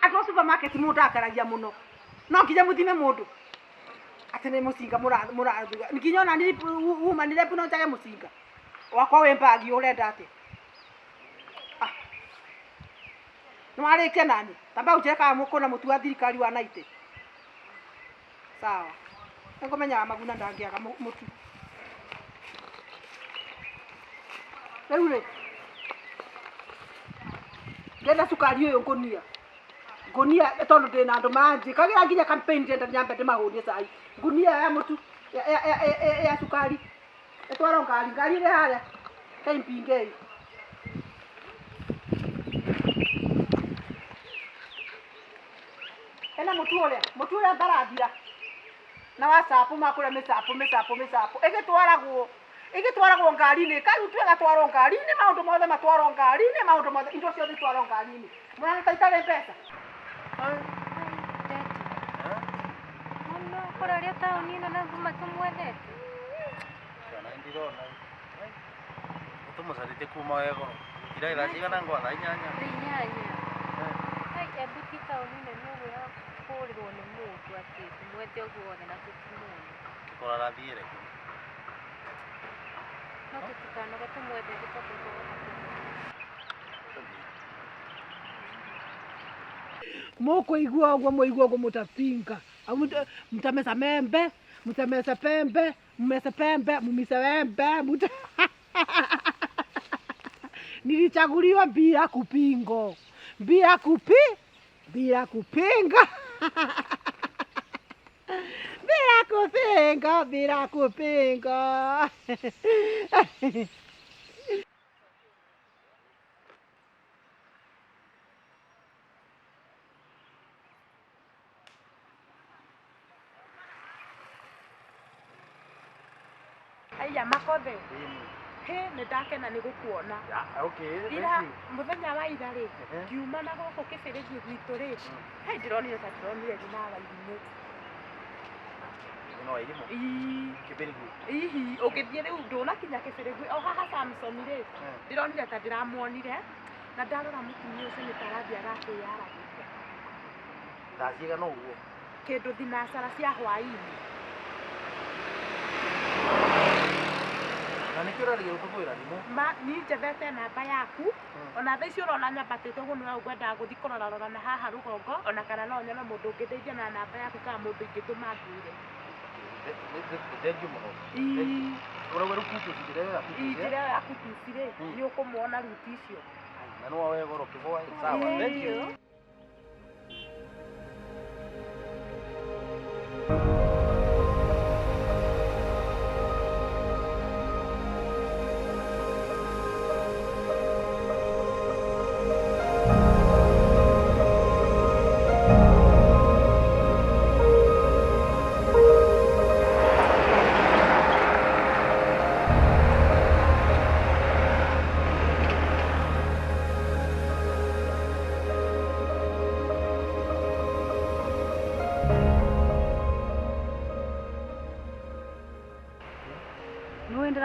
Andå a supermarket må ndakaragia må no no nginya må thime må ndå atä nä må cinga må rathuga nginya ona woman rep no njage må cinga wakwa wä mbagi å renda atä nä warä kia nani tamba å njä re kana kå na må tu wa thirikari wa naitä sawa nä ngå menya wa maguna ndangä aga må tu rä u rä ndenda cukari å yå ngånia ngunia tondu ndina andu maranjikagira nginya campaign ndenda nyambe ndimahũnie cai ngunia ya mutu ya cukari ĩtwarwo ngari ngari ĩrĩ harĩa kaimpingei. Ena mutu ũrĩa ndarathira na WhatsApp makũrĩa mĩcapo mĩcapo mĩcapo ĩgĩtwaragwo ngari-inĩ ĩkarutwo ĩgatwarwo ngari-inĩ maũndũ mothe matwarwo ngari-inĩ maũndũ mothe indo ciothe itwarwo ngari-inĩ mwana ta itarĩ mbeca. Mũno kũraria taũni ĩno na nguma tũmwethete. Kana ndirona. Tũmũcarĩtie kuma wegoro. Ira thaa cigana ngwa thaa inyanya. Thaa inyanya. Ai, embu ti taũni nene ũguo ya kũũrĩrwo nĩ mũndũ atĩ tũmwethe ũguo wothe na tũtimuone. Kĩkora arathiĩre kũ? No tũtikanoge tũmwethete tondũ tũgoka kũmuona. Mũkũigua ũguo mũigua ũguo mũtapinga mtameza membe mtameza pembe mmeze pembe mumise wembe muta nilichaguliwa bila kupingo bila kupi bila kupinga bila kupinga bila kupinga. Aya makothe he nä ndakena nä gå kuona ira muthenya wa ira rä ngiuma na gåkå kä bĩrĩgi gwitå rä he ndĩronire ta ndĩronire nyina wa irimũ. Nyina wa irimũ? Kĩbĩrĩgui? Ihi ũngĩthiĩ rĩu ndũnakinya kĩbĩrĩgui o haha Samson rĩ ndĩronire ta ndĩramuonire na ndarora mũtumia ũcio nĩ ta arathiĩ agakĩyaragĩria. Thaa cigana ũguo? Kĩndũ thinacara cia hwaĩ-inĩ. Na nĩkĩo ũrarigĩrwo tũkwĩra thimũ? Ma niĩ njethete namba yaku ona thaa ici ũrona nyambatĩte ũguo nĩwe ngwendaga gũthiĩ kũrorarora na haha rũgongo ona kana no nyone mũndũ ũngĩndeithia na namba yaku kana mũndũ ingĩtũma ngwĩre. Thengiũ mũno. Ũrauga rĩu kutuci njĩra ĩyo ya kutuci? Njĩra ĩyo ya kutuci rĩ nĩ ũkũmuona ruti icio. Na nĩwe wegoro kĩboa sawa. Thengiũ.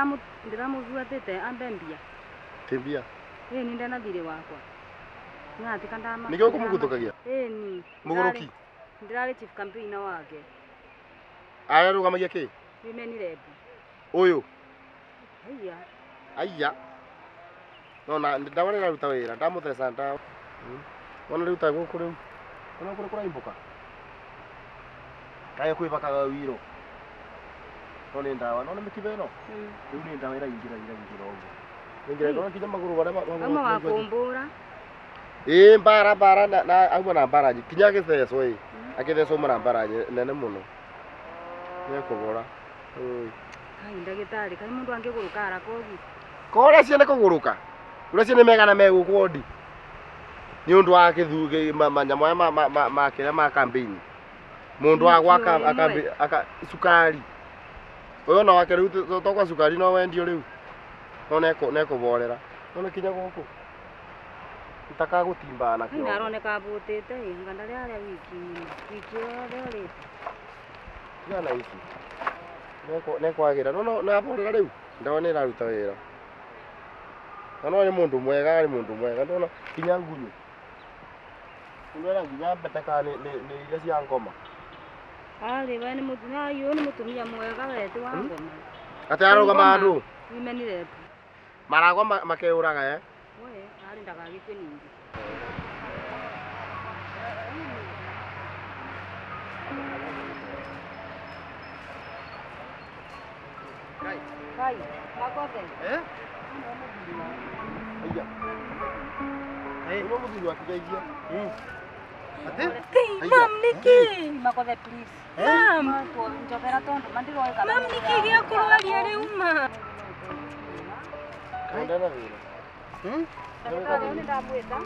Ndĩramũbuatĩte ambe mbia. Ti mbia. Ĩni ndena thirĩ wakwa. Nĩatika ndama. Nĩkĩo ũkũmũguthũkagia? Ĩni. Mũgũrũki? Ndĩrarĩ chief campaigner wake. Ararũgamagia kĩ? Women rep. Ũyũ. Haiya. Aiya. Nona ndawa nĩraruta wĩra, ndamũtheca ndawa. Wona rĩu ta gũkũ rĩu. Wona kũrĩ kũraimbũka. Kaĩ kwĩbakaga wiro. No nĩ ndawa, no nĩ mĩkiba ĩno. Rĩu nĩ ndawa ĩraingĩra ĩraingĩra ũguo. Ĩraingĩra ndona nginya magũrũ marĩa Auma wa kũmbũra. Ĩĩ mbara mbara na auma na mbara nyingĩ. Kinya agĩthecwo ĩ. Agĩthecwo auma na mbara nene mũno. Nĩekũbora. Oi. Kai ndagĩtarĩ, kai mũndũ angĩgũrũka haraka ũguo. Ko ũrĩa ciene kũgũrũka. Ũrĩa ciene megana me gũkũ wondi. Nĩ ũndũ wa gĩthu manyamũ aya ma kĩrĩa ma campaign. Mũndũ wa gwaka aka cukari. Ũyũ ona wake rĩu tokwa cukari no wendio rĩu. No nekũborera. No kinya gũkũ. Itakagũtimba na Kai kĩongo. naroneka abũtĩte ĩ, anga ndarĩ arĩa wiki ng'ima. Wiki yothe ũrĩte. Tigana ici. Nekwagĩra. No naborera rĩu. Ndawa nĩ ĩraruta wĩra. No nĩ mũndũ mwega, nĩ mũndũ mwega. Ndona kinya ngunyu. Mũndũ ena nginya mbete kana nĩ iria cia ngoma. Arĩ we nĩ mũtumia, ũyũ nĩ mũtumia mwega we ti wa ngoma. Atĩ arũgama andũ. Women rep. Maragwa makeũraga eh? We, arĩ ndagagĩkue ningĩ. Kai, makothe. Eh? Aiya. Eh. Ũyũ mũthuri waku geithia. Atĩ? Aiya. Mam, nĩkĩ? Makothe please. Mam, Njobera tondũ mandiroĩ kana mam, nĩkĩ gĩa kũrwaria rĩu ma? Ndena wĩra. Ndagĩtarĩ ũyũ nĩndamwĩta.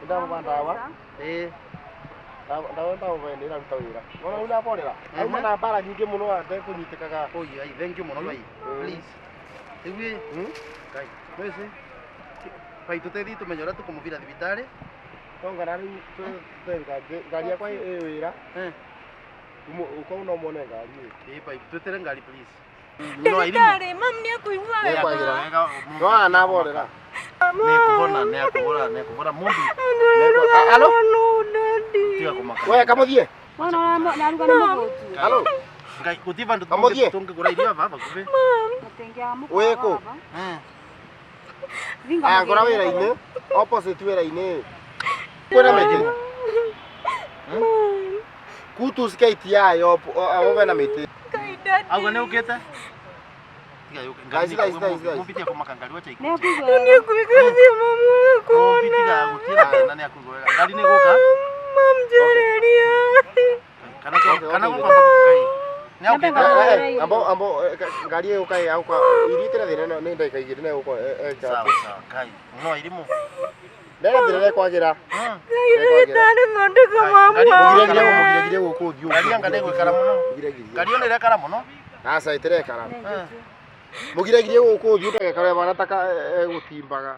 Ndamũba ndawa. Eh. Ndawa ndamũba nĩ ĩraruta wĩra. Wona rĩu naborera. Auma na mbara nyingĩ mũno atekũnyitĩkaga. Oi, ai, thank you mũno bai. Please. Rĩu ĩ, Ngai, nwĩci. Bai tũteithie tũmenye ũrĩa tũkũmũbira thibitarĩ. No ngana rĩu ngari yakwa ĩ wĩra. Ũkorwo no muone ngari ĩ. Ĩ bai, twĩtĩre ngari please. Ndagĩtarĩ, mam nĩekũigua wega. Nĩekwagĩra. No naborera. Nĩekũhona, nĩekũhona, nĩekũhona mũndũ. Alo? Tiga kũmaka. We kamũthiĩ. Wona naruga nĩ mũgũtu. Alo? Ngai, gũtirĩ vandũ Kamũthiĩ. tũngĩgũra irio baba hakuhĩ. Wĩ kũ? Aya ngora wĩra-inĩ. Opposite wĩra-inĩ. Kwĩna mĩtĩ. Kutus KTI abo bena mĩtĩ. Ngai, daddy. Auga nĩũkĩte? Tiga yũke. Guys, guys, guys, guys. Mũmbi tiga kũmaka ngari wacha ikũ. Nĩekũigua wega. Nĩekũigua wega, mamu Mũmbi ekuona. tiga gũtirĩ na thĩna nĩekũigua wega. Ngari nĩĩgũka? Mam, njereria. Kana kana gũkwamba Ngai. Nĩaũkĩte? Eh, ambo ambo ngari ĩyo kaĩ auka iritĩra thĩna nĩ ndagĩka igĩrĩ na gũkwa Sawa sawa, Ngai. No irimũ. Ndena thĩna nĩkwagĩra. Ngai, ndagĩtarĩ, thondeka mamu Mũgiregirie wakwa. mũgiregirie gũkũ ũthiũ. Ngari anga nĩĩgũikara mũno. Mũgiregirie. Ngari ĩyo nĩĩrekara mũno. Aca ĩtirekara. Mũgiregirie gũkũ ũthiũ ndagekare bana ta egũtimbaga.